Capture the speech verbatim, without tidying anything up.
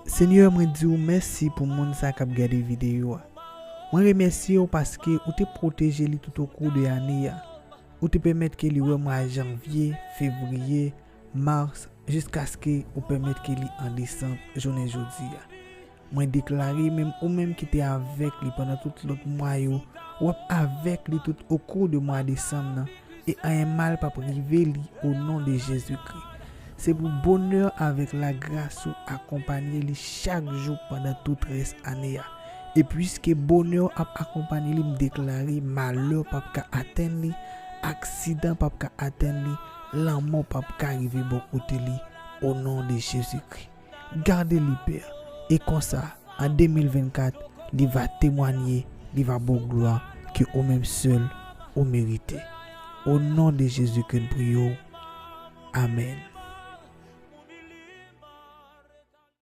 Senyè, mwen di w mèsi pou moun sa k ap gade videyo a. Mwen remèsye w paske ou te pwoteje li tout okou de ane a. Ou te pèmèt ke li wè mwa janvye, fevriye, mas, jiskaske ou pèmèt ke li an desanm, jounen jodi a. Mwen deklare, menm ou menm ki te avèk li pandan tout lòt mwa yo, w ap avèk li tout okou de mwa desanm nan, e anyen mal p ap rive li, o non de Jezikri. Se pou bonè avèk lagras ou akonpanye li chak jou pandan tout rès ane a. E piske bonè w ap akonpanye li, m deklare malè p ap ka atenn li, aksidan p ap ka atenn li, lanmò p ap ka rive bò kote li, o non de Jezikri. Gade li, Pè, e konsa, an de mil vennkat, li va temwanye, li va ba w glwa ke ou menm sèl ou merite. O non de Jezi ke n priye w. Amèn.